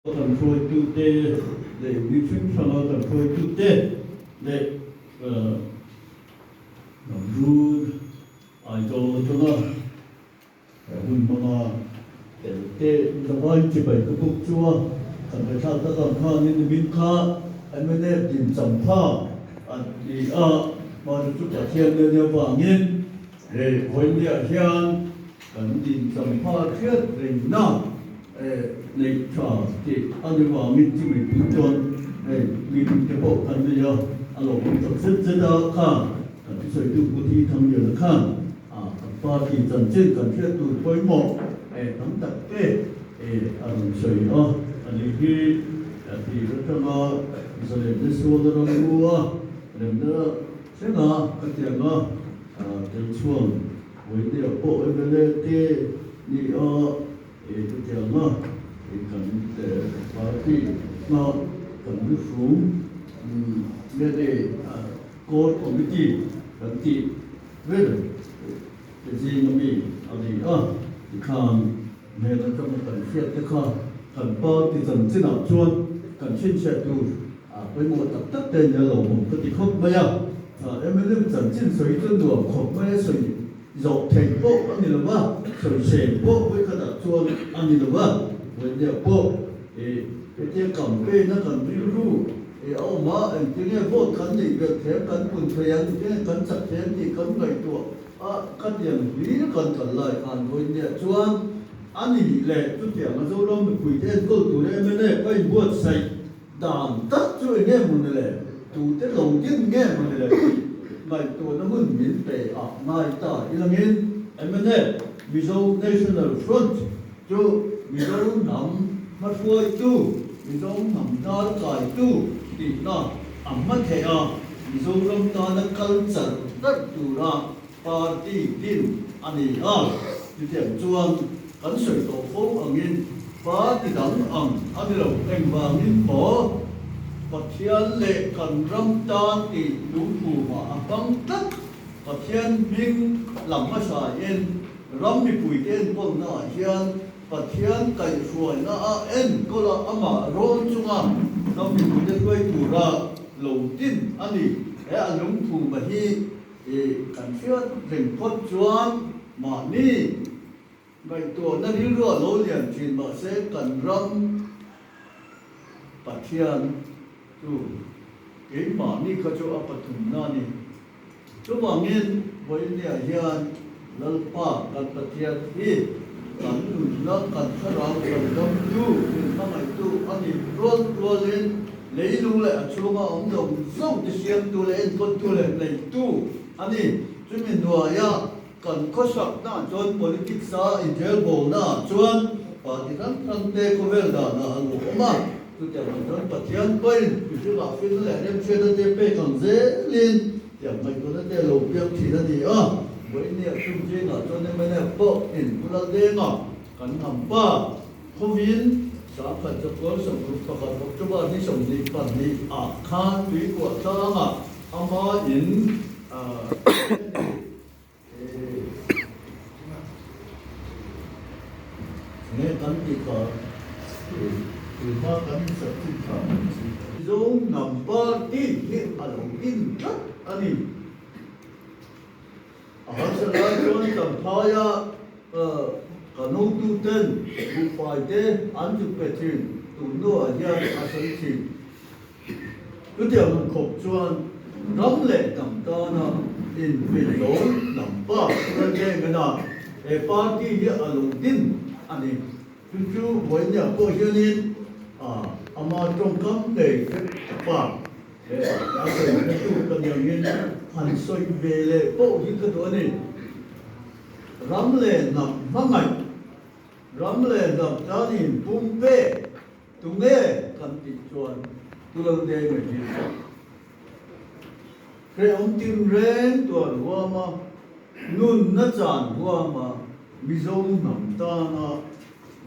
Kan hruaitute leh mi hring hranga kan hruaitute leh Hnamrun Aizawl atanga he hun hmanga tel te Zavai chibai ka buk chu a kan ngaihthlak tak ang khanin nimin kha mnf din champha an ti a, mahse chu Pathian nen avangin he vawiinniah hian kan din champha hriat rengna Neih tha tih a ni vangin chu mipui chuan hei meeting te pawh kan nei a, a lo awm tak zet zet a kha kan thusawitu Pu Thi Thangliana khan a kan party chanchin kan hriat tur pawimawh tam tak te a rawn sawi a, a ni hi tir atanga Zalem Sual ram u a remna thlenga ka tiang a, kei chuan Vawinia pawh mla te ni a. He chutianga kan party hma kan lu hrum nge ni core committee kan tih ber te zinga mi a ni a, tikhan hmel atanga kan hriat te kha kan party chanchinah chuan kan chhinchhiah tur a pawimawh tak tak te nia lo awm ka ti khawp mai a, mnf chanchin sawi chu nuam khawp mai a sawi. Zawh theih pawh a ni lo va, sawisel pawh vawikhatah chuan a ni lo va, vawinia pawh i hetia campaign a kan rilru i a awm a, engtinge vote kan neih belh thiam, kan pun thei ang, engtinge kan chak thiam tih kan ngaihtuah a, khatiang hlir kan kal lai khan vawinia chuan a ni leh chutiang a Zoram mipuite enkawl tur mnf a inbuatsaih Dan tak chu eng nge maw ni le? Tute lo din nge maw ni le tih ngaihtuahna hun min pe a ngai ta ilangin mnf, Mizo National Front, chu Mizo hnam hmahruaitu, Mizo hnam hnarkaitu tihna a hma theih a, Mizoram tana kal char char tura party din a ni a. Chutiang chuan kan sawi tawh fo angin party dang ang a ni lo. Engvangin maw Pathian leh kan ram tan tih lungphumah a hmang tlat. Pathian hming lam hmasain ram mipuite enkawlnaah hian Pathian kaihhruaina a enkawl a, amah rawn chunga ram mipuite hruai tura lo din a ni. He a lungphuma hi I kan hriat reng phawt chuan mahni ngaihtuahna rilru a lo lian thin mahse kan ram Pathian chu keimahni kha chu a pathumna a ni. Chuvangin vawinia hian Lalpa kan Pathian hi kan nunna kan thlarau kan damtu min hmangaihtu a ni rual rualin Leilung leh a chhunga awm zawng zawng te siamtu leh enkawltu leh neitu a ni. Chumi hnuaia kan khawsaknaah chuan politics a inrelbawlnaah chuan party hrang hrang te khawvel danah a lo awm a. Chutiang ang chuan Pathian pawhin mihringah finna leh remhriatna te pek ang zelin tiang ngaihtuahna te a lo piang thin a ni a. Vawinia chung zingah chuan mnf pawh in Pu Laldenga kan ngam pa. Khawin sangkhat chawkkawl 61 October ni 22 ah khan tuikuah tlangah ama in nge kan tih kha tuna kan insak chin kha Mizo hnam party hi a lo din tlat a ni. A harsa lai chuan Champhaia ka notuten buhfai te an zuk pe thin, tun hnuah hian a sawi thin. Chutiang ang khawp chuan ram leh hnam tana inpillo hnam pa Laldengan a he party hi a lo din a ni. Chu chu Vawinia pawh hianin ama tawngkam ngei pa He a sawi hretu ka ni angin han sawi ve leh pawh hi ka duh a ni. Ram leh hnam hmangaih, ram leh hnam tan inpum pek tunge kan tih chuan Tulaldenga hi hrehawm tinreng tuar huama nunna chan huama Mizo hnam tana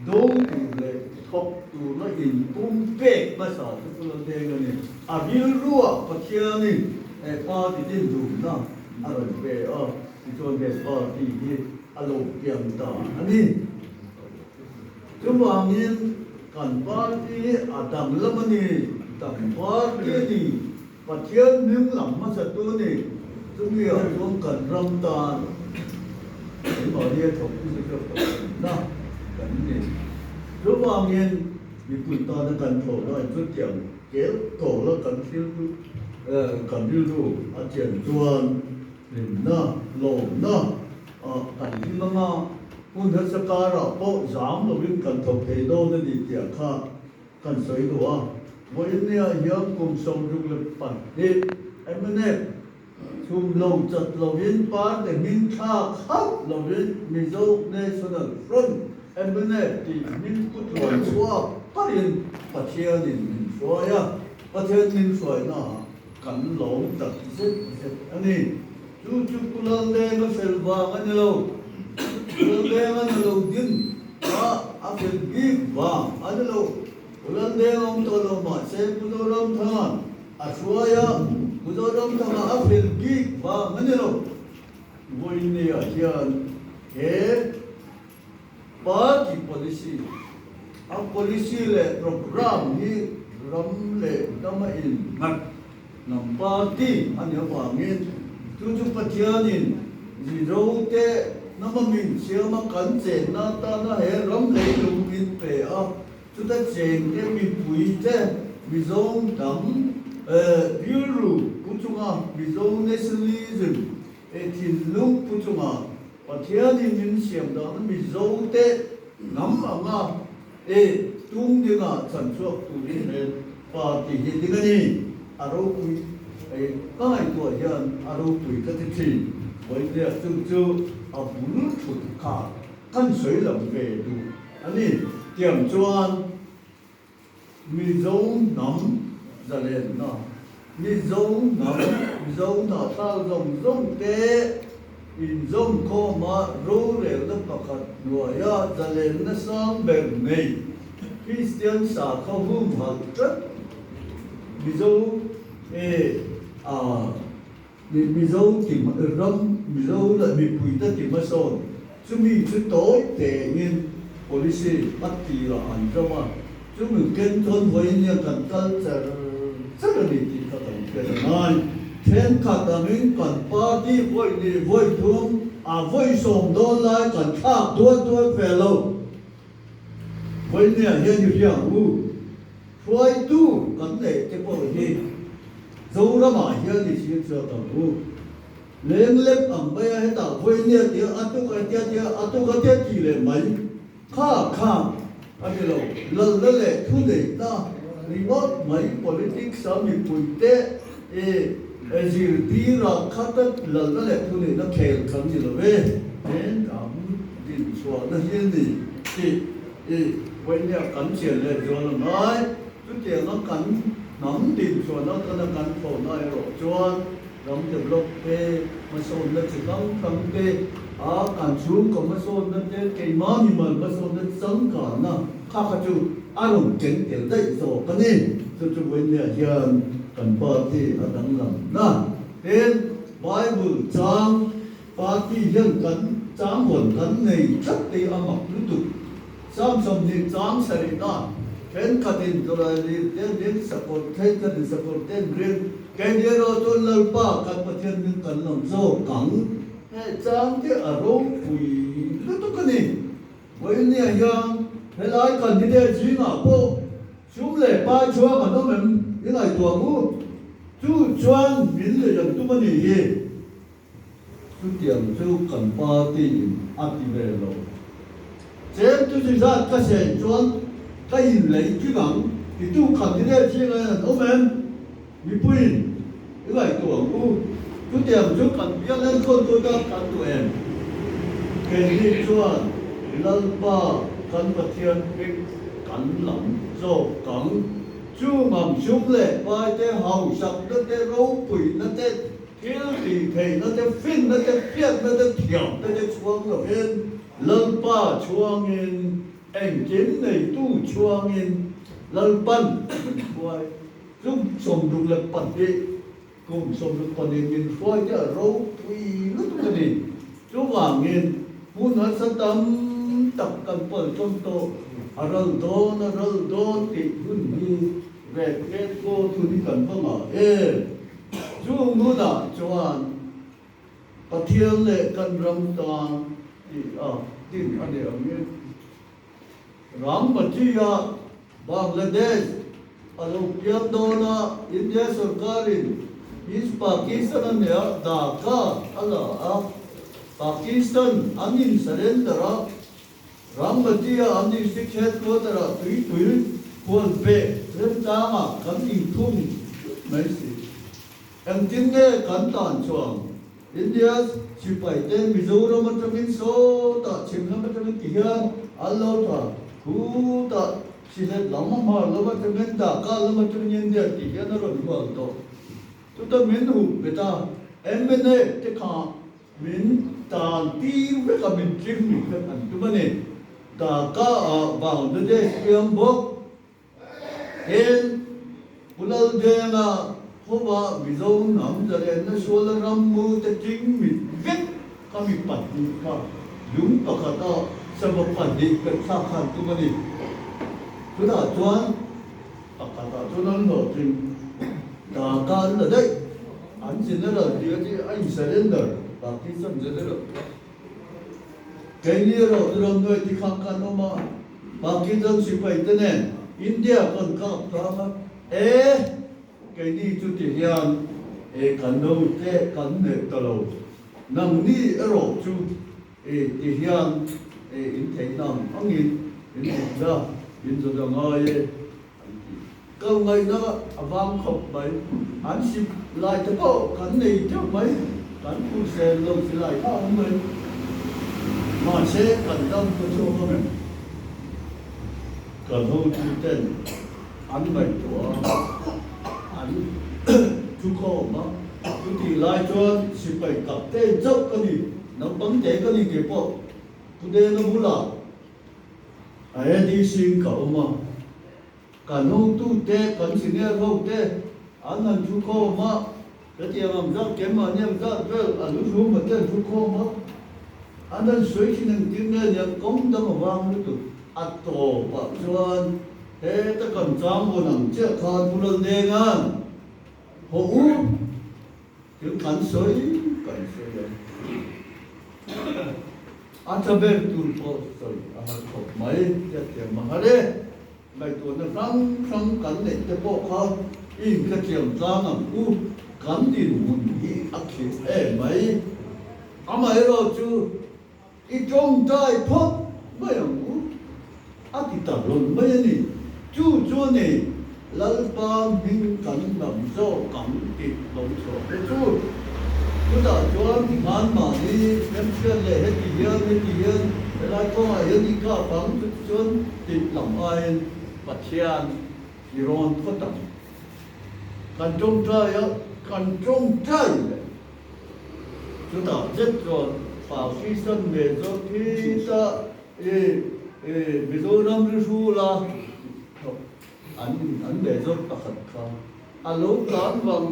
Do tur leh thawk turna inpum pek hmasa chu Pu Laldenga ni. A rilruah Pathianin he party din duhna a rawn pe a, tichuan he party hi a lo piang ta a ni. Chuvangin. Kan party hi a danglam a ni, dang party a ni, Pathian hming lam hmasatu a ni, chumi ah chuan kan ram tan keimahni a thawktu te chu pakhatna kan ni. Chuvangin mipui tana kan thawh lai chu tiang kel tawla kan thil kan rilru a chian chuan hlimna, lawmna ah kan hlim anga hun harsa karah pawh zam lovin kan thawk thei dawn a ni tih kha kan sawi duh a. Vawiinniah hian kum 62 mnf chhum lo chat lovin party hming thlak hauh lovin Mizo National Front, mnf, tih hming pu tluan chhuak parin Pathianin min hruai a, Pathian min hruainaah kan lawm tak zet zet a ni. Chu chu Pu Laldenga fel vang a ni lo. Pu Laldenga na lo din a, a fel bik vang a ni lo. Pu Laldenga awm tawh lo mahse Pu Zoramthanga a hruai a, Pu Zoramthanga a fel bik vang a ni lo. Vawinia hian he party policy, a policy leh programme hi ram leh dama innghat hnam party a nih avangin chu chu Pathianin Mizote hnama min siama kan chenna atana he ram leilung min pe a, chuta chengte mipuite Mizo hnam rilru pu chunga Mizo nationalism thinlung pu chunga Pathianin min siam dana Mizote hnam anga e tum dingah chan chhuak turin he party hi ding a ni. A ropui e ka ngaihtuah hian a ropui ka ti thin. Vawinia chu chu a bul thut kha kan sawi lam ve duh a ni. Tiang chuan Mizo hnam zalenna, Mizo hnam, Mizo hnahthlak zawng zawng te inzawmkhawma rorelna pakhat hnuaia zalenna sang ber nei Kristian sakhaw humhalh tlat Mizo e a Mizo ti ram Mizo leh mipuite ti hmasawn chumi chu tawi tein policy a tirah an ram a, chumi ken chuan vawiin kan kal char char a ni tih kha kan hriat a ngai. Thenkhat angin kan party vawi leh vawi thum a vawi sawm dawn lai kan thlak duat duat ve lo. Vawinia hian i hria ang u, hruaitu kan neih te pawh hi Zoramah hian i thlir chhuak ang u. Lenglep ang mai a hetah vawinia tia a tuk a tia tia a tuk a tia tih leh mai kha kha a ni lo. Lalna leh thuneihna ringawt mai politics a mipuite i zirtir ah khata lalna leh thuneihna khel kan ni lo e. Eng ang dinchhuahna hi a ni tih i vawinia kan chian leh zual a ngai. Chutianga kan hnam dinchhuahna atana kan thawhna erawh chuan ram develop te, hmasawnna chi hrang hrang te, a kan chhungkaw hmasawnna te, keimah mimal hmasawnna changkanna kha kha chu a rawn keng tel daih zawk a ni. Chu chu vawinia hian kan party a danglamna. Tin, Bible chang Party hian kan changvawn kan nei tlat te a mak lutuk. Sam 20 chang sarihna thenkhatin Tawlaili ten rin sakawr thenkhatin sakawr ten rin keini erawh chuan Lalpa kan Pathian min kan lam zawk ang. He chang te a ropui lutuk a ni. Vawinia hian helai candidate zingah pawh sum leh pai chhuang an awm em i ngaihtuah ang u. Chu chuan min lei an tum a nih hi. Chutiang chu kan party in a ti ve lo. Chem chu chi zat ka sen chuan ka in lei tling ang titu candidate zingah hian an awm em? Mipuiin i ngaihtuah ang u. Chutiang chu kan bial enkawltu tan kan duh em? Keini chuan Lalpa kan Pathian hming kan lam zawk ang. Chung ang sum leh paite hausakna te ropuina te Thil tih theihna te, finna te, hriatna te, thiamna te chhuang lovin, Lalpa chhuangin, engkim neitu chhuangin, Lalpan min hruai. Kum 62, kum 62 min hruai te a ropui lutuk a ni. Chuvangin hmun harsa tam tak kan pal ṭawm tawh. A ral dawn, a ral dawn tih hun hi rek rek kaw thun hi kan va ngah em? Chung hunah chuan Pathian leh kan ram tan tih a din a ni angin Rangmati-a Bangladesh a lo piang dawn a, India sorkarin East Pakistan a nia Dhaka a la a, Pakistan an in surrender a, Rangmati-a an district headquarter-ah tuipui huan peh remchangah kan inthum mai si. Engtin nge kan tan chuang? India sipai te Mizoram atangin sawtah chhim lam atangin ti hian an lo tha khutah Sylhet lam a hmar lam atangin Dhaka lam atangin India ti hian a rawn hual tawh. Chuta min hup bet a, mna te kha min tan tir vek a min tling min khat an tum a ni. Dhaka ah Bangladesh piang bawk. Tin, Pu Laldenga khawva Mizo hnam zalenna suala rammu te ting mit vek kha mi pahnih kha lung pakhata sava pahnih kan thlak khan tum a ni. Tunah chuan pakhatah chuan an hlawhtling Dhaka an la daih. An general tih a chi a in surrender Pakistan general kha. Keini erawh chu ram nuai ti khang khan awm a, Pakistan sipai te nen India kan kap tlang a, e keini chu ti hian e kan lo te kan neih ta lo, nangni erawh chu e ti hian e in theihna ang angin in dik la, in zawt a ngai e an ti. Kal ngaihna a vang khawp mai. An sip lai te pawh kan nei teuh mai, kan phur sel lo chi lai kha awm mai. Mahse kan dam ka chhuak ang em? Kan hotu ten an ngaihtuah a, an thu khawm a, chutih lai chuan sipai kapten chauh ka ni, naupang te ka ni kei pawh Pudena bulah a ADC in ka awm a. Kan hotute, kan senior hote an han thu khawm a, hetiang ang zat keimahni ang zat vel a lu hruma te an thu khawm a, an han sawi thin engtin nge niang kawng dang a vang lutuk. A tawpah chuan heta kan changvawn ang chiah khan Pu Laldenga'n haw u Thil kan sawi kan sawi a, a tha ber tur pawh sawi a har khawp mai tia thiam a har e. Ngaihtuahna hrang hrang kan neih te pawh kha i inkhathiam tlang ang u, kan dinhmun hi a khirh em mai. Amaherawhchu I tawngtai phawt mai ang u, a ti ta hlawn mai a ni. Chu chu a ni, Lalpa hming kan lam zawk ang tih lo chhuah te chu. Chutah chuan tikhan mahni remhriat leh heti hian heti hian helai kawngah hian i kap ang chutichuan tih lam aiin Pathian i rawn phawt ang. Kan tawngtai a, kan tawngtai leh. Chutah zet chuan Pakistan Mizo thita i Mizoram rihrula an an Mizo pakhat kha a lo tlan vang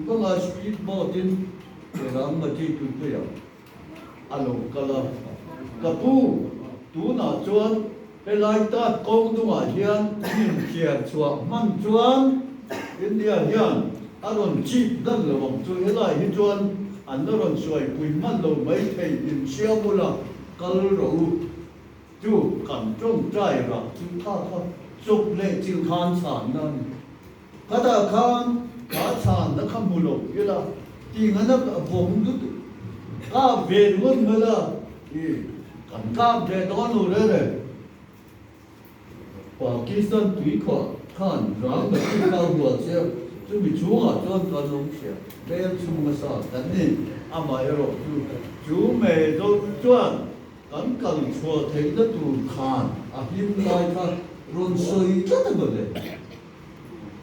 vang a speed boat in Rangmati tuipuiah a lo kal a, Ka pu, tunah chuan helai tat kawng dungah hian infiar chhuah hman chuan India hian a rawn chip dan lo ang chu, helai hi chuan an la rawn suaipui hman lo mai thei inchhiam ula kal rawh u. Chu kan tawngtai rah chu kha kha chawp leh chilh khan chhanna a ni. Khatah khan ka chhanna kha hmu lo ila tih ngana ka vawm lutuk. Kap ve ringawt mai la i kan kap ve dawn lo reng reng. Pakistan tuikhuah khan rang ka tih kha hual che a, chumi chhungah chuan kan awm hria bel chhung hmasa kan ni. Amaherawhchu chu mei zawk chuan Kan kal chhuah theihna tur khan a hlim lai kha rawn sawi tlat a mawle.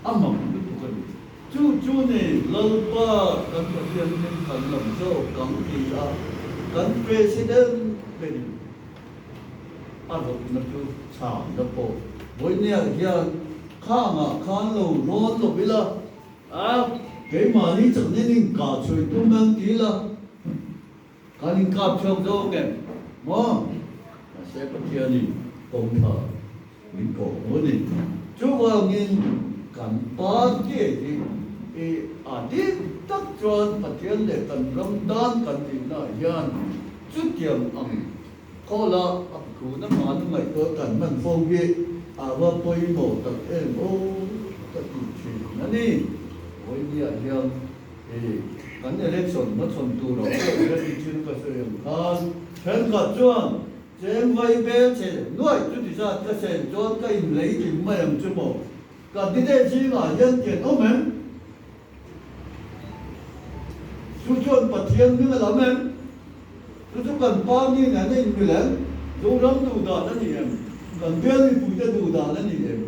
A mak lutuk a ni. Chu chu ni Lalpa kan Pathian hming kan lam zawk kang ti a, kan President berin a rawtna chu chhangna pawh vawinia hian khangah khan lo rawn lo ila, a keimahni chaknin inkah chhuih tum ang ti ila, Kan inkap chhuak zawk em maw? Mahse Pathianin kawng tha min kawh hmu a ni. Chuvangin kan party hi i a dik tak chuan Pathian leh kan ram tan kan tihnaah hian chutiang ang khawla a phuna hman ngaihtuah kan hman fo hi a va pawimawh tak em aw ka ti thin a ni. Vawinia hian i kan election hmachhawn tur ah pawh hian i thil ka sawi ang khan thenkhat chuan Cheng vai bel che nuaih chuti zat ka sen chuan ka in lei tling mai ang chu maw? Candidate zingah hian tian awm em? Chu chuan Pathian hming a lam em? Chu chu kan pa mi nen a inmil em? Zoram duh dan a ni em? Kan bial mipuite duh dan a ni em?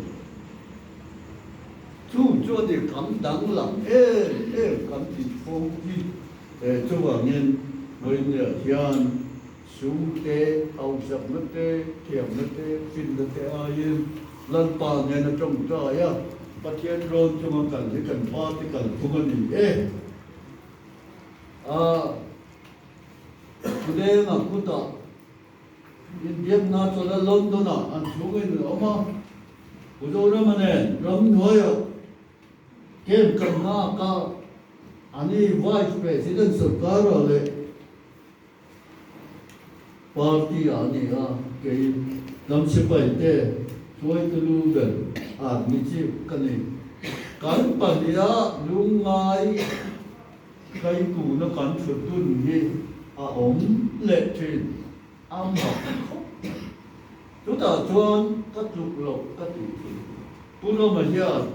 Chu chu a ni kan danglam em em kan tih fo hi. Chuvangin vawinia hian Sum te, hausakna te, thiamna te, finna te aiin Lalpa nen a tawngtai a, Pathian rawn chunga kal hi kan party kalphung a ni e. A Thulenga kutah inbiakna chawlh a London-ah an chhungin an awm a, Pu Zorama nen ramhnuaiah camp kan nghak a, ani Vice President sorkar-ah leh Party ah a ni a, kei lam sipai te hruaitu lu ber army chief ka ni. Kan pahniha lungngai kaikuna kan thut dun hi a awm leh thin a mak khawp mai. Chutah chuan ka tluk loh ka tih thin. Pu Rama hian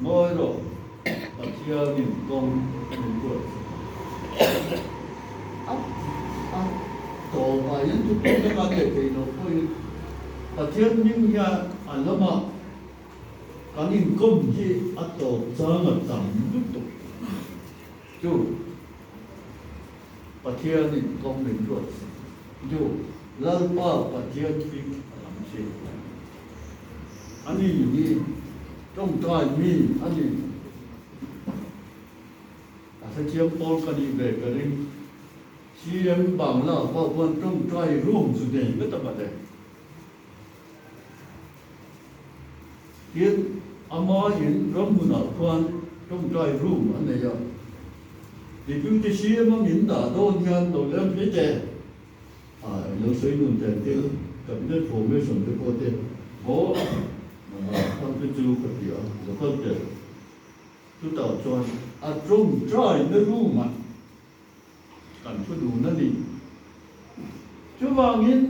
ngawi rawh, Pathianin kawng min ruat sak a. A tawpah hian chu tun laka leh thei loh pawhin Pathian hming hian a lamah kan inkawm hi a tawp chang a tam lutuk chu Pathianin kawng min ruat sak chu Lalpa Pathian hming a lam thin. A ni hi tawngtai mi a ni. A hrethiam pawl ka nih ve ka ring. CM Bangla pawh khuan tawngtai room chu nei ngat a mawle. Tin, ama in ramhmunah khuan tawngtai room a nei a. Deputy CM a min dah dawn hian lo lem hle teh. Lo sawi nun ten thil cabinet formation te pawh te haw tham te chu ka ti a, local tel chutah chuan a tawngtai na room ah kan thu dun a ni. Chuvangin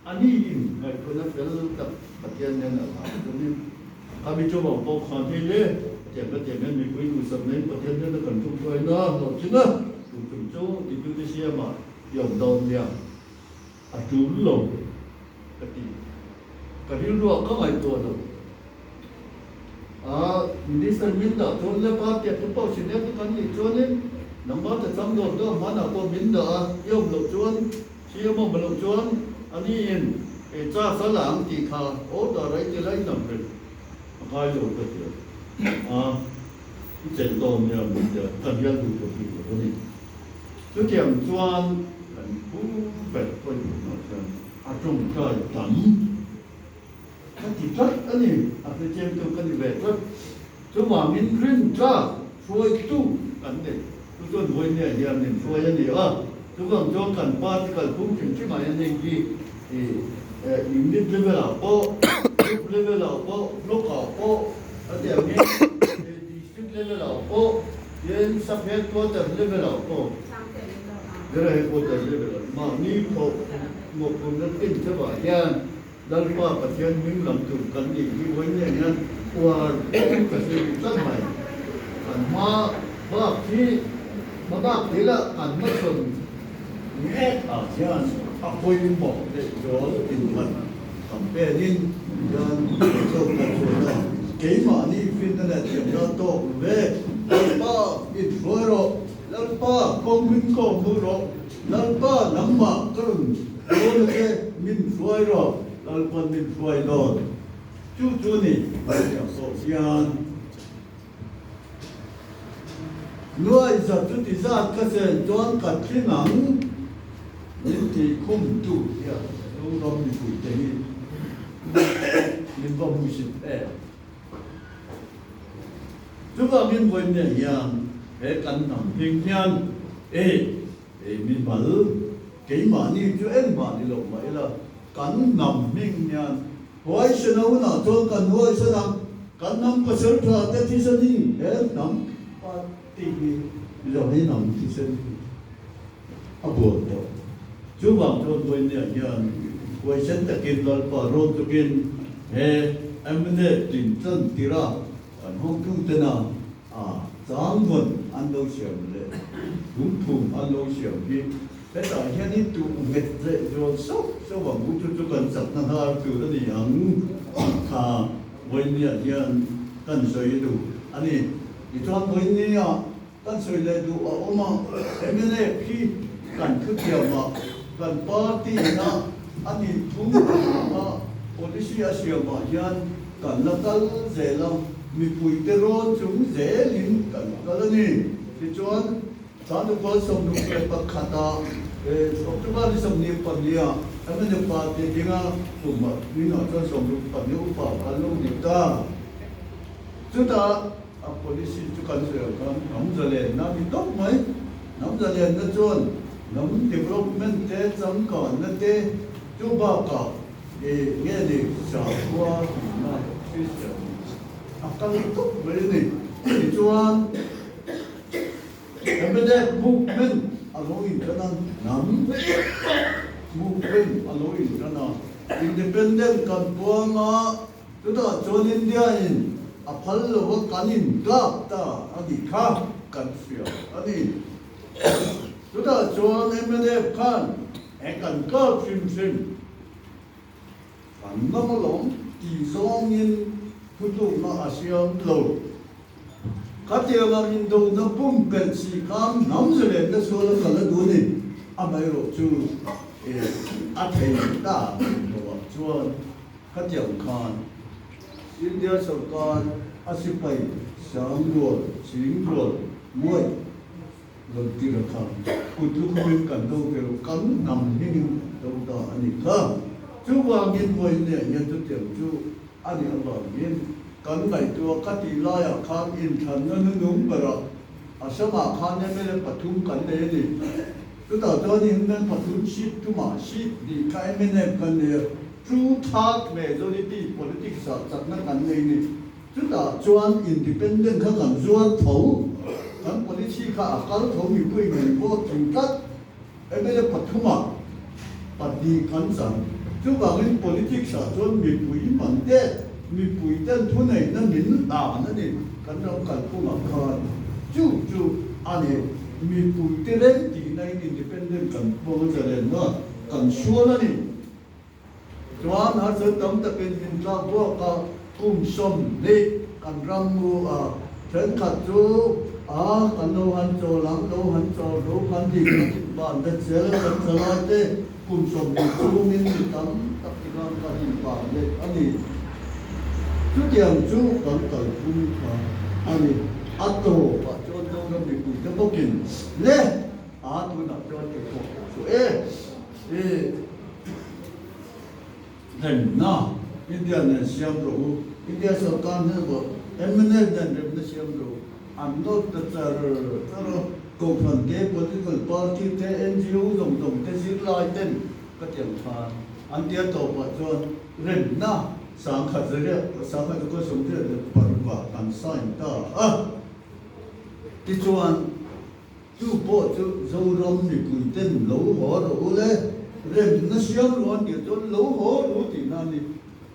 a ni in ngaihtuahna fel tak Pathian nen a hlau chuanin khami chuvang pawh khan hei le tiang ka tiang hian mipui duhsak neiin Pathian hnena kan tawngtaina hlawhtling a, tun tum chu Deputy CM ah I awm dawn nia, a tul lo ka ti. Ka rilruah ka ngaihtuah lo. A Minister min dah chuan le party a te pawh senior te kan nih chuanin nangmah ta chang dawn dawn hmanah pawh min dah a, i awm loh chuan CM awm loh chuan ani in e charge a la ang tih kha order a i ti lai nam reng a ngai lo ka ti a. A i chelh dawn nia min ti a, ka hnial duh tawh bik lo a ni. Chutiang chuan kan pu ber pawimawhna chuan a tawngtai tam ka ti tlat a ni, a hrechiangtu ka ni ve tlat. Chuvangin rintlak hruaitu kan nei, chu chuan vawinia hian min hruai a ni a, chuvang chuan kan party kalphung hrim hrimah hian hei hi unit level ah pawh, group level ah pawh, block ah pawh a ti angin district level ah pawh, Tin, sub headquarter level ah pawh, General headquarter level ah mahni thawh mawhphurhna tin theuhah hian Lalpa Pathian hming lam tur kan nih hi vawi nen hian uar pawh ka sawi duh tlat mai. Kan hma bak hi hma bak thil a kan hmachhawn mek ah hian a pawimawh leh zual inhlat campaign in hian thawk kan chhuah a, keimahni finna leh thiamna tawk ve Lalpa inhruai rawh, Lalpa kawng min kawm hmu rawh, Lalpa nangmah ka rawn dawn a che min hruai rawh, Lalpa'n min hruai dawn. Chu chu ni Pathian pawh hian Nuai za chuti zat ka chen chuan ka tling ang min tih khum tu hian Zoram mipuite hi Min va hmuhsit em? Chuvangin vawiin hian he kan hnam hming hian e e mimal keimahni chu engmah ni lo mah ila kan hnam hming hian huaisen a hunah chuan kan huaisen ang, kan hnam pasal tha te thisenin he hnam party hi Mizohi hnam thisen hi a bual tawh. Chuvang chuan vawiin hian huaisen takin Lalpa rawn tukin he mla tin chan tira kan hawngtutena a changvawn an lo siam leh lungphum an lo siam hi hetah hian i tuh nghet leh zual sauh sauh ang u chu chu kan chakna hnar tur a ni ang tih kha vawiin hian kan sawi duh a ni. Tichuan vawiin Kan sawi leh duh a awm a, mnf hi kan thutiam ah kan party ina a nih thung avanga policy a siam ah hian kan la kal zel a, mipui te rawn chung zelin kan kal a ni. Tichuan, Tlanukal 21 ah October ni 24 ah mnf party dinga kum ah hmingah chuan 62 upa kan lo ni ta. Chutah a policy chu kan sawi ang khan hnam zalenna a ni tawp mai. Hnam zalenna chuan hnam development te, changkanna te chu bakah ih nge ni sakhua nunna Christian a kal tawp mai a ni. Tichuan mnf movement a lo intan a, hnam movement a lo intan a, independent kan puang a, Chutah chuan India-in a phal lo a kan inkap ta a nih kha kan hria a ni. Chutah chuan mnf khan he kan kap hrim hrim kan ngam alawm tih zawngin thutlukna a siam lo. Khatiang ang indona pumpelh si khan hnam zalenna sual a kal a duh a ni. Amaherawh chu a thei ta loah chuan Khatiang khan India sorkar a sipai sang rual, ching rual, muai rawn tir a kha kut lukhumin kan do ve lo, kan hnam hmingin kan do ta a ni kha. Chuvangin vawiin hian chutiang chu a nih avangin kan ngaihtuah ka tih laiah khan inthlanna nunung berah Assam-ah khan mla pathum kan nei a ni. Chutah chuan mla pathum seat tumah seat hnih kha mnf kan nei a. Two third majority politics ah chakna kan nei ni. Chutah chuan independent kha kan zuar tho, kan policy kha a kal tho mipui min vote thing tlat. Mla pathum ah pahnih kan chan. Chuvangin politics ah chuan mipui man te, mipui ten thuneihna min dan a ni kan ram kalphungah khan. Chu chu a ni mipui te rem tihna in independent kan hmang a zalenna kan sual a ni. Chuan harsat tam takin min tlak buak a, kum 20 kan ram mu a, thenkhat chu a kan lo han chawl ang, lo han chawl ro kan ti kan inban let zel a, kan thalai te kum 20 chungin mi tam tak ti khan kan inban let a ni. Chutiang chu kan kalphung kha a ni. A tawpah chuan Zoram mipuite bawkin le a tunah chuan keipawh chu e. I remna India nen siam rawh u, India sorkar hnen pawh mnf nen remna siam rawh u, an nawt ta char char a, Kohhran te, political party te, NGO zawng zawng te, zirlai ten ka ti ang khan an tia tawpah chuan remna 1000 zariat, 1186 ah kan sign ta a, tichuan. Chu pawh chu Zoram mipui ten lo haw rawh u le, remna siam rawn tih chuan lo haw rawh u tihna a ni.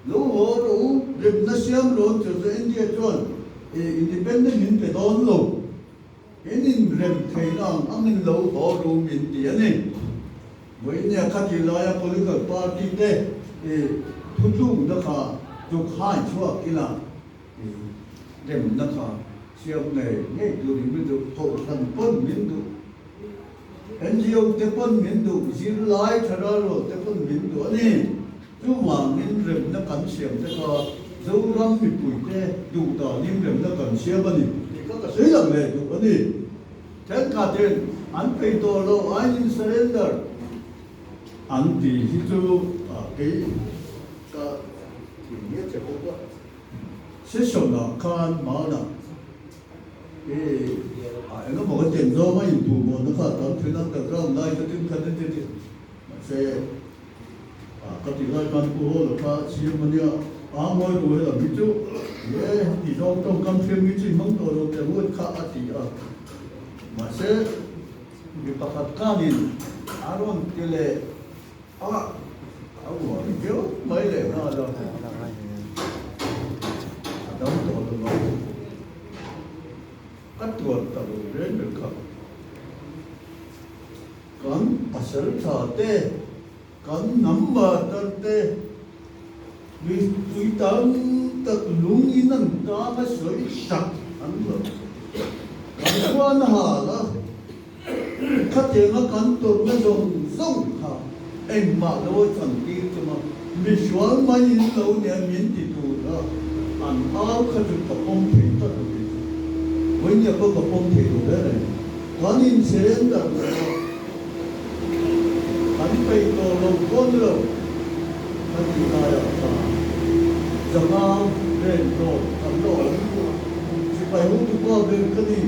Lo haw rawh u, remna siam rawn chu chu India chuan independent min pe dawn lo. In inrem theihna ang angin lo haw rawh u min ti a ni. Vawinia khatih laia political party te thutlukna kha tuk hai chhuak ila. Remna kha siam ngei ngei turin min duh, kohhran pawn min duh, NGO te pawn min duh, zirlai tha rual te pawn min duh a ni. Chuvangin remna kan siam te kha Zoram mipui te duh danin remna kan siam a ni tih kha ka sawi lang leh duh a ni. Thenkhatin an peih tawh lo aiin surrender an tih hi chu kei ka. tih a che bawk a. Session-ah khan hmanah i a eng emaw ka tiang zawng a inpuh mawhna kha a tam thin a, underground lai ka tin khat engtin ti mahse ka tih lai khan Pu Hawla kha a chhim a nia, a ngawi ru helam hi chu e ti zawng tawngkam thiam hi chu i hmang tawh lo teh ngawt kha a ti a, mahse mi pakhat khanin a rawn ti leh A, a uar viau mai leh nghal a, a dam tawh lo va, ka tuar ta lo reng reng kha. Kan pasal tha te, kan hnam martar te, mipui tam tak lung in an tang a sawi sak an lo. Kan khuan a hal a. Khatianga kan tawrhna zawng zawng kha engmah lo a chantir tum a, misual mai in lo nia min ti tur a an au kha chu ka pawm thei tlat lo kei chu. Vawinia pawh ka pawm thei lo ber e. Kan insurrender lo a, kan peih tawh lo pawh ni lo ka tih laiah khan Zangau ren rawt kan la awm sipai hotu pa ber ka ni.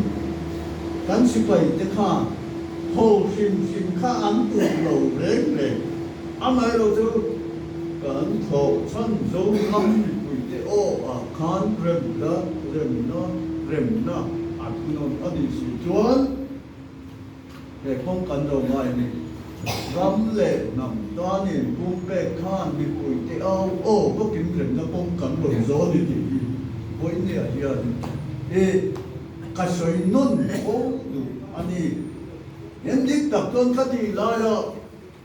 Kan sipai te khan ho hrim hrim kha an tum lo reng reng. Amaherawh chu kan thawh chhan Zoram mipui te aw ah khan remna remna remna a thunawn a nih si chuan he kawng kan lo ngai a ni. Ram leh hnam tanin pumpek khan mipui te au aw bawkin remna kawng kan rawn zawn i tih hi vawinia hian i Ka sawi nawn fo duh a ni. Eng dik tak chuan ka tih laia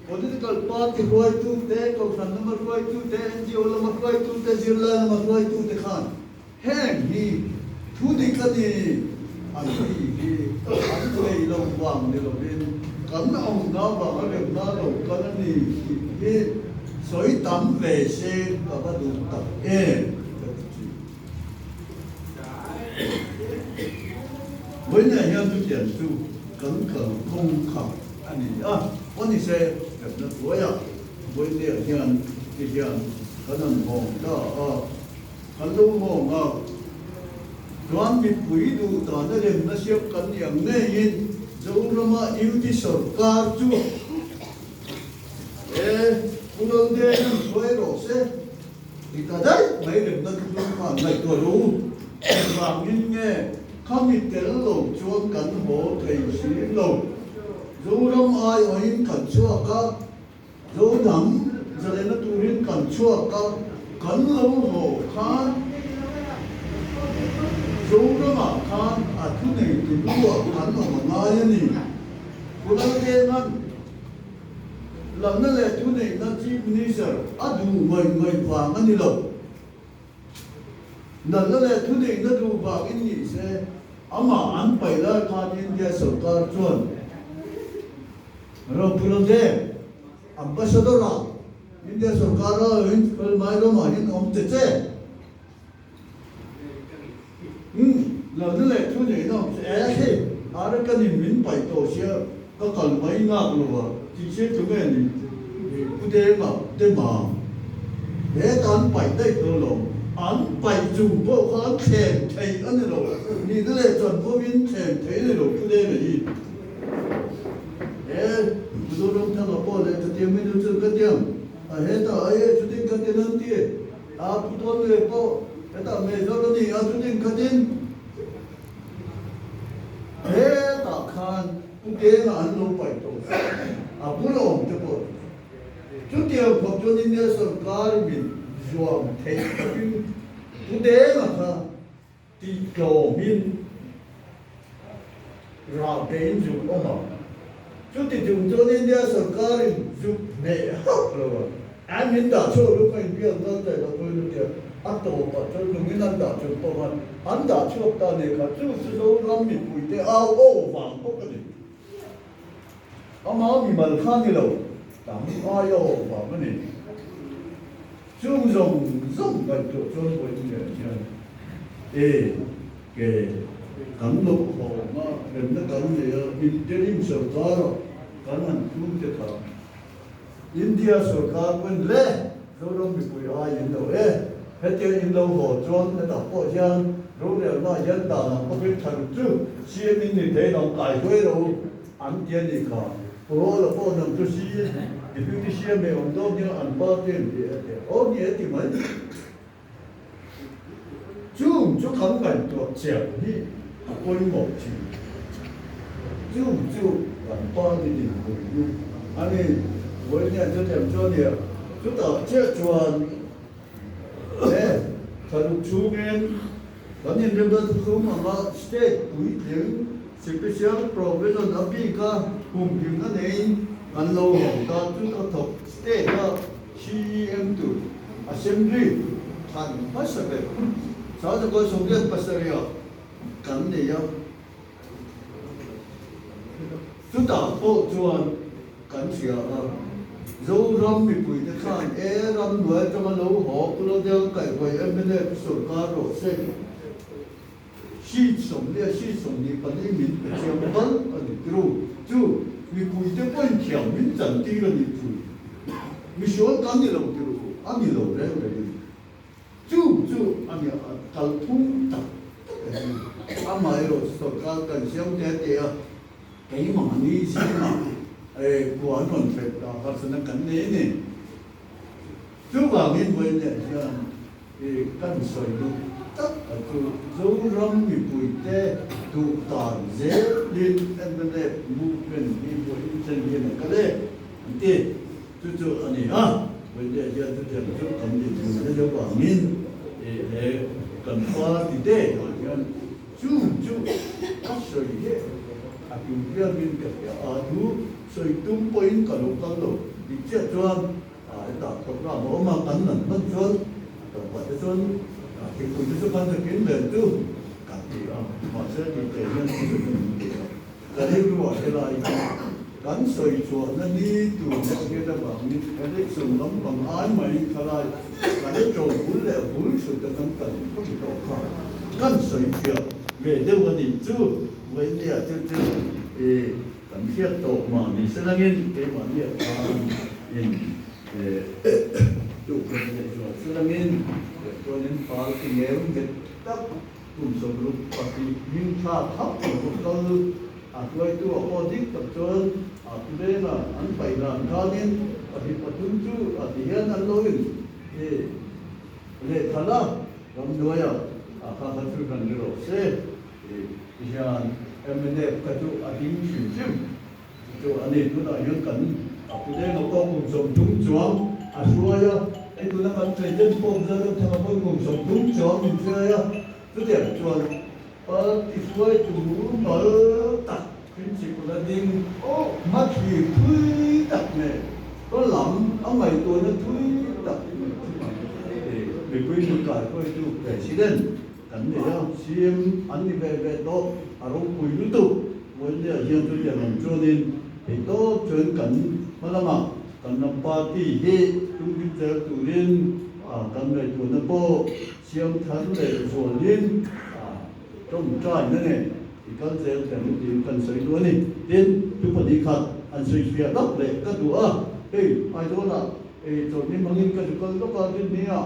political party hruaitute, kohhran lama hruaitute, NGO lama hruaitute, zirlai lama hruaitute khan heng hi thu dik a ni an tih hi an thei lo vang ni lovin kan awmna vanga remna lo kal a ni tih hi sawi tam ve se ka va duh tak em ka ti thin. Vawiinah hian chutiang chu kan kalphung kha a ni a, aw ni se remna hnuaiah vawiinah hian ti hian kan han hawng ta a, kan lo hawng a, chuan mipui duh dana remna siam kan ni ang ngeiin Zorama UT sawrkar chu e Pu Laldenga'n hruai rawh se. Ti ta daih mai remna chu tum khan ngaihtuah lo u. Engvangin nge khami tel lo chuan kan haw thei si lo. Zoram aiawhin kan chhuak a, Zodang zalena turin kan chhuak a, kan lo haw khan Zoramah khan a thuneitu luah kan awm a ngai a ni. Pu Laldenga'n. Lalna leh thuneihna Chief Minister a duh ngaih ngaih vang a ni lo. Lalna leh thuneihna duh vangin ni se, amah an paih lai khan India sorkar chuan Ropui Deng, Ambassador-ah India sorkar a in fel mai ramah hian awm che che. Umm, lalna leh thu neihna awm che e hei, Arakanin min paih tawh sia ka kal mai ngak lo a, tih se chu nge ni Pu Denga te ma heta an paih daih dawn lo, an paih chung pawh kha an thlem theih a ni lo, nihna leh chuan pawhin thlem theih a ni lo Pu Denga hi. He Pu Zoramthanga pawh leh chutiang minu chu ka tiang a heta a e chutin ka ti nan ti. A pu tawn ve pawh hetah Major a ni a, chutin khatin hetah khan Pu Denga an lo paih tawh a bul a awm te pawh chutiang khawp chuan India sorkar min zuam theih takin Pu Denga kha tih tlawmin rah tein zuk awm a. Chuti chung chuan India sorkarin zuk hneh hauh lo a, an min dah chhuak luk a inbiak nan daih lo pawhin a tia, a tawpah chuan lungin an dah chung pawh khan an dah chhuak ta nih kha, chu chu Zoram mipuite au aw vang bawk a ni. Amah mimal kha ni lo, tam ai aw vang a ni. Chung zawng zawng ngaihtuah chuan vawiin hian e ke kan lo khawm a, remna kan nei a, interim sorkar kan han tum te kha India sorkar pawhin le Zoram mipui ai in lo e. Hetia in lo haw chuan hetah pawh hian rorelna hian dan ang bawkin tha ruk chu CM in ni thei lo kai huai lo an ti a nih kha. Pu Rawla pawh nang chu CM, Deputy CM eh awm dawn hian an party an ti a ti a. Aw ni e ti mai. Chung chu kan ngaihtuah chiah hi a pawimawh thin. Chung chu kan party dinhmun hi a ni. Vawiin chutiang chu a nia. Chutah chiah chuan He thlaruk chhungin kan inremna thuthlung anga state puitling special provision a bika humhimna neiin kan lo hawng ta chu ka thawk state-a CEM tur Assembly thlan hmasa ber Sazakawi 87ah kan nei a, chutah pawh chuan Kan hria a, Zoram mipuite khan e ram hnuai atanga lo haw Colonial kaihhuai mnf sawrkar rawh se seat 40 seat 24 min pe chiang bal a ni tiro chu mipuite pawhin thiam min chan tir a nih chu misual kan ni lo tiro a ni lo reng rengin chu chu a nia kal phung tak tak a ni amaherawh sawrkar kan siam te te a. Keimahni zingah khua an rawn thlen ta harsatna kan nei a ni. Chuvangin vawiin hian kan sawi duh tak a chu Zoram mipuite duh dan zelin mnf movement hi vawiin thleng hian a kal e an ti. Chu chu a ni a, vawiin hian chutiang chu kan ni thung a ni avangin he kan party te ah hian Chu chu ka sawi hi a tum viauin ka hria a, chu sawi tum pawhin ka lo kal lo. Dik chiah chuan hetah program a awm a, kan nan hman chuan a tawpah te chuan thingpui te chu kan zakin vel chu ka ti a, mahse tih theih hian ka sawi chu min ti a. Ka rilruah helai hi kan sawi chhuahna ni tur deuh hian avangin election lampang ai mai khalai kan ṭo bul leh bul hrut a kan kal phawt tawh kha kan sawi fiah ve deuh a nih chu Vawinia chu chu i kan hriat tawh mah ni se langin keimahnia khan in tuhkhat leh zual se langin chuanin party ngel nghet tak Kum 62 hming thla thap lo kal a hruaitu a aw dik tak chuan a thulenga an paih dan khanin pahnih pathum chu a ti hian an lo in ti lehkhalh a, ramhnuaia a kha kha chu hran ni rawh se ti hian mnf kha chu a ding hrim hrim Chu a ni, tunah hian kan a thulenga pawh kum 30 chuang a hruai a, hei tuna kan president pawh Mizoram thanga pawh kum 30 chuang min hruai a, chutiang chuan party hruaitu mal tak principle a ding hmathlir thui tak nen ka lam a ngaihtuahna thui tak mipui hmun kaihruaitu president kan nei a, CM an ni ve ve tawh a ropui lutuk. Vawinia hian chutiang ang chuanin thei tawp chuan kan hma lamah kan ram party hi tumhlim zel turin kan ngaihtuahna pawh siam thar leh zualin tawngtaina nen i kal zel thei ang tiin kan sawi duh a ni. Tin, thu pahnih khat an sawi fiah lawk leh ka duh a, hei Aizawlah chawlhni hmangin ka zu kal lawk a, rinnia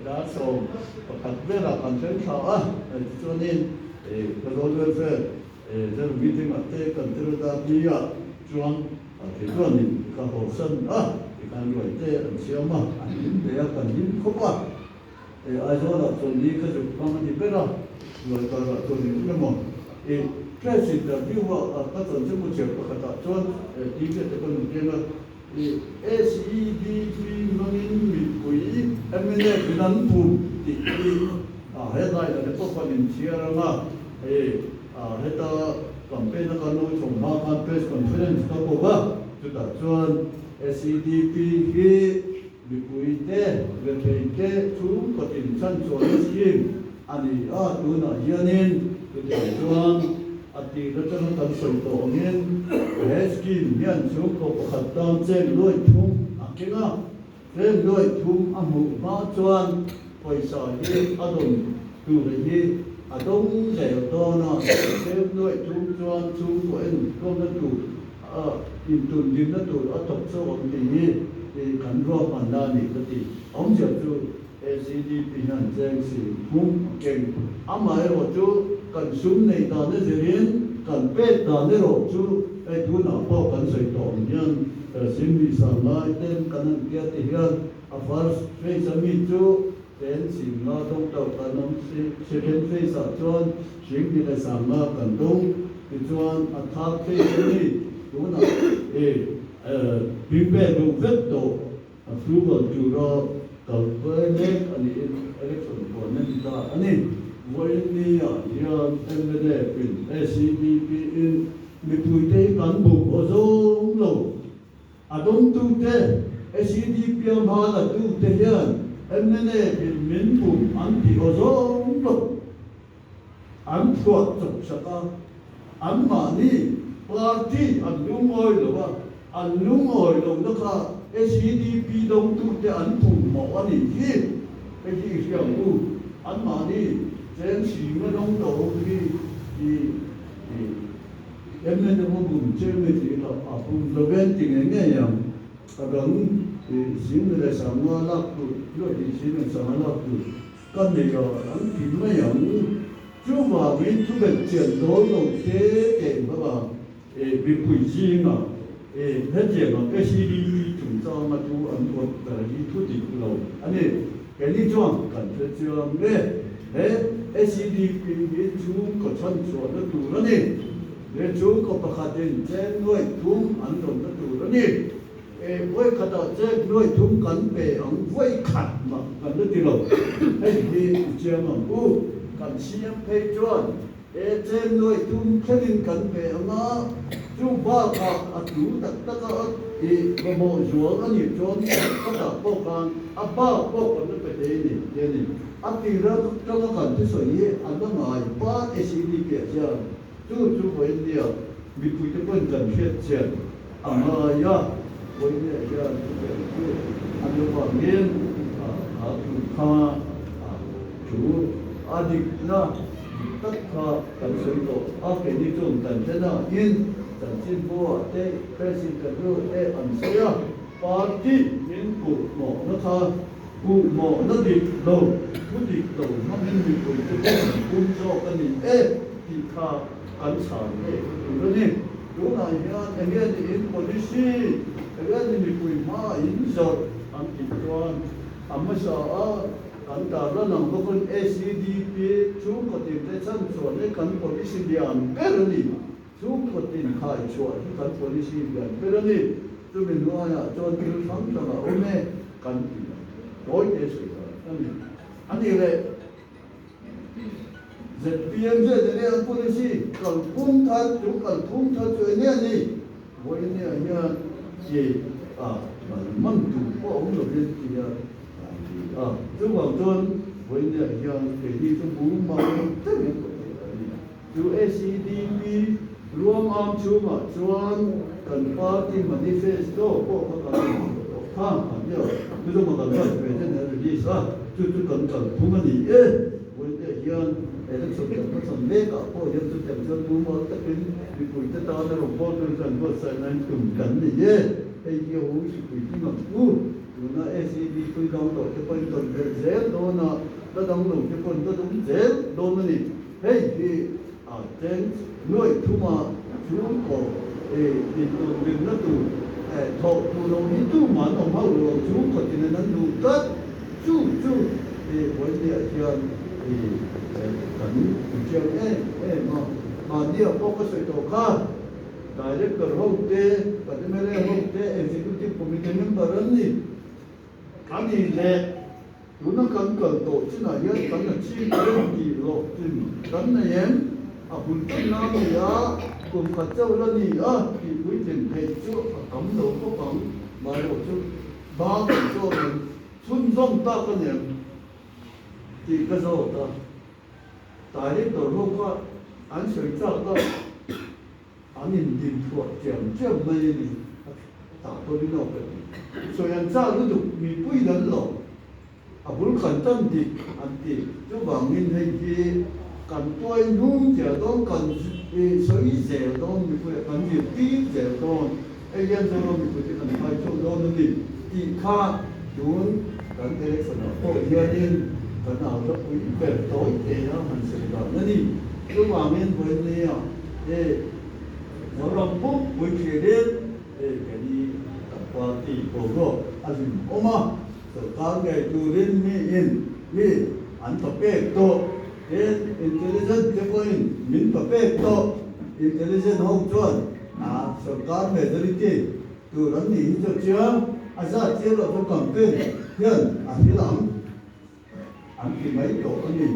Dar 11 velah kan thleng thla a, tichuanin Khawzawl Welfare General Meeting-ah te kan tel a, ni-ah chuan kei chuanin ka hawsan a, tikhan ruai te an siam a, an hlim hle a, kan hlim khawp a. Aizawlah chuan ni ka zuk hmang a ni ber a, ruai karah chuan eng emaw press interview-ah ka chanchinbu chhiar pakhatah chuan TV te ka nun keng a, SEDP hmangin mipui mnf in an bum tih hi headline ah te pawh kan inchhiar ang a, hei heta campaign a kan lo chhawm hma khan press conference ka ko va, chutah chuan SEDP hi mipui te rethei te chhungkaw tin chhanchhuahna scheme a ni a, tunah hianin chutiang chuan A tir atanga kan sawi tawh angin he scheme hian chhungkaw pakhat tan cheng luai thum a keng a, cheng luai thum a hmuh hma chuan pawisa hi a dawn tur hi a dawng zel dawn a, cheng luai thum chuan chhungkaw enkawlna tur a intundinna tur a thawk chauh ang tih hi kan ruahmanna a ni ka ti. Awmzia chu. ACDP hian cheng si phung a keng. Amaherawhchu kan sum neih dan a zirin kan pek dan erawh chu hei tunah pawh kan sawi tawh ang hian Singmi Sanglai ten kan han tia ti hian a first phase a mi chu cheng 50 dawng tawh kan awm si, second phase ah chuan 10,000 leh 50 kan dawng tichuan a third phase a mi tunah i prepare duh vek tawh. Approval tura kal ve mek a niin election puan a ni ta a ni. Vawiin ah hian mnf in SEDP in mipuite hi kan bum aw zawng lo. A dawngtute SEDP a hma la tute hian mnf in min bum an ti aw zawng lo. An phuah chawp sak a, anmahni party an lungawi lo a, an lungawi lohna kha SEDP dawngtute an puh mawh a nih hi. Hei hi i hria ang u, anmahni cheng singa dawng tawh ho hi i mnf a bum che nge tih lah a bum lo ven ti ngei ngei ang. A dang i 10,050 lak tur, nuaih hnih 10,050 lak tur. Ka nei a, an ti mai ang. Chuvangin thubelh chian dawn lo te teh hmang a, e mipui zingah e hetiang ang SEDP chungchanga chu an ruat ber hi thu dik lo a ni. Keini chuan kan hre chiang nge he SEDP hi chhungkaw chhanchhuahna tur a ni. He chhungkaw pakhatin cheng nuaih thum an rawnna tur a ni. E vawi khatah che nuai thum kan pe ang, vawi khat mah kan la ti lo. Hei hi i chiang ang u, kan siam phei chuan e che nuai thum thlengin kan pe ang a, chu bakah a tu tak tak a i mamawh zual a nih chuan khatah pawh khan a bak pawh kan la pe thei a ni ti a ni. A tira tanga kan thusawi hi a la ngai pa SEDP ah hian Chu chu vawinia mipuite pawhin kan hriat chian a ngai a, vawinia hian chutiang chu an lo vangin a thu kha thu a dikna dik tak kha kan sawi tawh a, keini chuan kan hre nain chanchinbu-ah te press interview te an sawi a, party min puhmawhna kha puhmawhna dik lo, thu dik lo hmangin mipuite pawh an pum zawk a ni e. Tih kha kan chhan ngei kha tur a ni. Tunah hian enge niin policy, enge ni mipui hma in zawrh an tih chuan a hmasa a kan tarlan ang bawkin SEDP chhungkaw tinte chhan chhuah hi kan policy lian ber a ni. Chhungkaw tin khai chhuah hi kan policy lian ber a ni. Chumi hnuaiah chuan thil hrang hrang a awm e kan ti a, tawi te sawi dan a ni. A nih leh. ZPM zet enge an policy kalphung thar chu kalphung thar chu enge a ni? Vawinia hian i a kal man tur pawh a awm lovin ti a ti a. Chuvang chuan vawinia hian keini chu mumal deuhin ka hmu a ni. Chu SEDP ruangam chhungah chuan kan party manifesto pawh kha kan rawn chhuah tawh kha an nia. Chuzawma kan vice president a release a, chu chu kan kalphung a ni e. Vawiin hian election kan hmachhawn mekah pawh hian chutiang chuan mumal takin mipuite tana rawn bawl turin kan buatsaih nain tum kan ni e. Hei hi a hu hripui hlim ang u. Tuna SED pui dang tawh te pawhin kan belh zel dawn a, la dang lo te pawhin la dawng zel dawn a ni. Hei hi a cheng nuaih thuma chhungkaw intunbinna tur thawh tur lo hi tumah an awm hauh lo ang, chhungkaw tinen an duh tlat. Chu chu vawinia hian kan inchiang em em a, mahnia pawh ka sawi tawh kha Director ho te, kan mla ho te, Executive Committee member an ni. A nih leh tuna kan kal tawh chinah hian kan achieve em tih loh chin kan nei em? A bul tan na a ni a, kum khat chauh la ni a tih puitlin theih chu a tam lo bawk ang. Mahrawh chu ba kan zawt ang, chhunzawm tak a ni ang tih ka zawt a. Director ho kha an sawi chak a. An indim chhuah chiam chiam mai a ni, a tah pawhin a awk a ti. Sawi an chak lutuk, mipui dan lo, a bul kan tan dik an ti. Chuvangin hei hi kan tuai hnung zel dawn, kan sawi zel dawn, mipuiah kan zirtir zel dawn, hei hian Zoram mipuite kan hmai chhuak dawn a ni tih kha tun. kan election-ah pawh hianin kan auhla pui ber tawi te a han sawi dan a ni. Chuvangin vawinia he Zoram pumpui thlirin hei kani kan party boruak a hlim awm a, sorkar ngei turin miin mi an pa pek tawh. Tin, intelligent te pawhin min pa pek tawh. Intelligent ho chuan a sorkar majority tur an nih hi chu chiang a zat chiah loh chu campaign hian a hrilh ang an ti mai tawh a ni.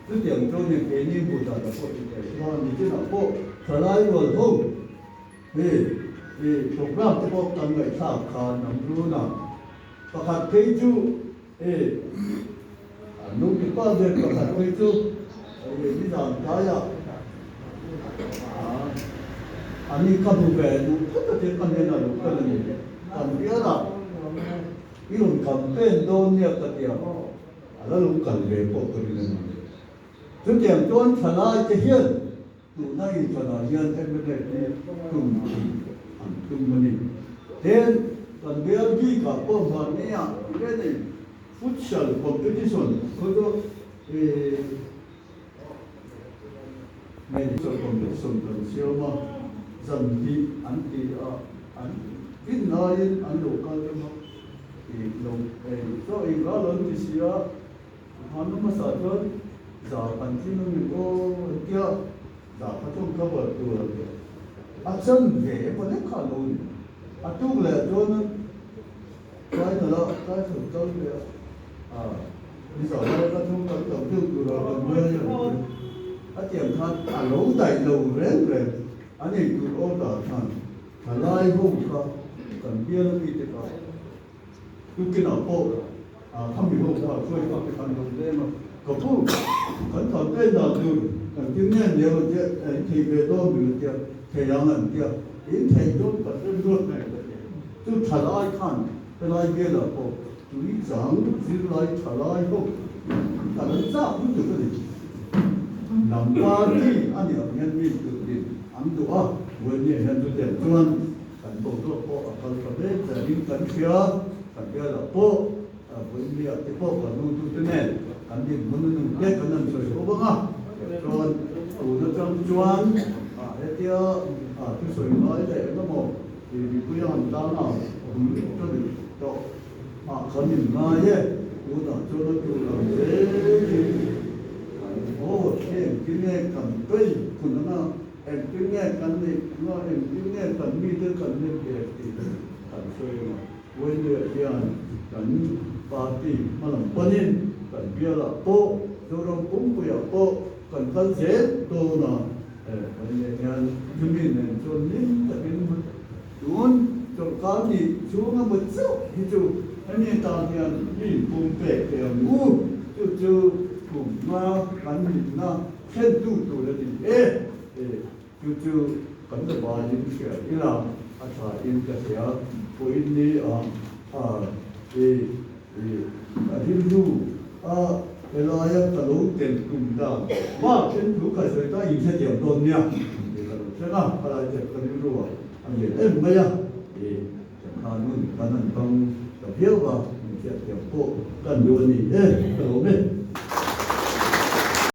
Chutiang chu ni keini hmuh dan ah pawh ti thei chuan nichinah pawh thalai rual ho hi i program te pawh kan ngaihthlak khan an run a, pakhat phei chu i an lo ti pah vel pakhat phei chu i nizan tlaiah ani ka hmu ve duh phawt a tia ka hnenah lo kal a ni. Kan bialah i rawn campaign dawn nia ka tia a la lo kal ve pawh ka ring a ni. Chutiang chuan thalai te hian tuna inthlanah hian mla hi tum tih an tum a ni. Tin, kan bial bikah pawh hmannia training futsal competition khaw chu futsal competition kan siam a, zan hnih an ti a, an tin laiin an lo kal em a, lo chaw ei ral an ti si a. Hmanna hmasa chuan za kan tling a ni aw an tia, za kha chuan cover tur an ti a, a chan ve emaw lek kha a lo ni. A tuk leh chuan final a title kal ve a, ah ni za lai kha chu kan tam deuh tur a kan ngai a ni tia. A tiang khan a lo daih lo reng reng a nei tur order khan thalai ho kha kan bial a mite kha Tukinah pawh khami ho kha hruai tak te khan lo leng a, ka pu kan campaign dan tur kan tin nge nia rawn tia in thei ve dawn mi rawn tia thei ang an tia in thei dawn ka hre luat mai ka tia chu thalai khan helai velah pawh tui chang zirlai thalai ho kan an chak lutuk a ni. Lam party a nih ang hian mi turin an duh a, Buaini hian chutiang chuan Kan boruak pawh a kal ta mek danin kan hria, kan bialah pawh Vawiinliah te pawh kan hotute nen kan dinhmun a nun te kan han sawi ho vang a, chuan tun atang chuan hetia thusawi ngai leh eng emaw tih mipui a han tang a, bul ka ni tawh ah kan inngai e, tunah chuan a tur ang zelin kan haw thleng tinge kan tei hun anga. Engtin nge kan neih nga, engtin nge kan mite kan nem pek tih kan sawi ang a. Wayne hian kan party hmalam panin kan bialah pawh, Zoram pumpuiah pawh kan kal zel dawn a. Wayne hian chumi nen chuan hlim takin tun chawlhkar nih chhunga maw chauh hi chu hemi tan hian mi inpumpek thei ang u, chu chu kum nga kan nihna Thlentu tur a ni e, e chu chu kan la vaiin hria ila a tha in ka hria. Pawhin ni a a e e a rilru a helaia ka lo tel tum dan bak then thu ka sawi ta in hrethiam dawn nia tih ka lo thleng a, helai te ka rilru ah a lian em mai a, e kan nun kan han bang ta viau a, min hriatthiam pawh kan duh a ni e, ka lawm e.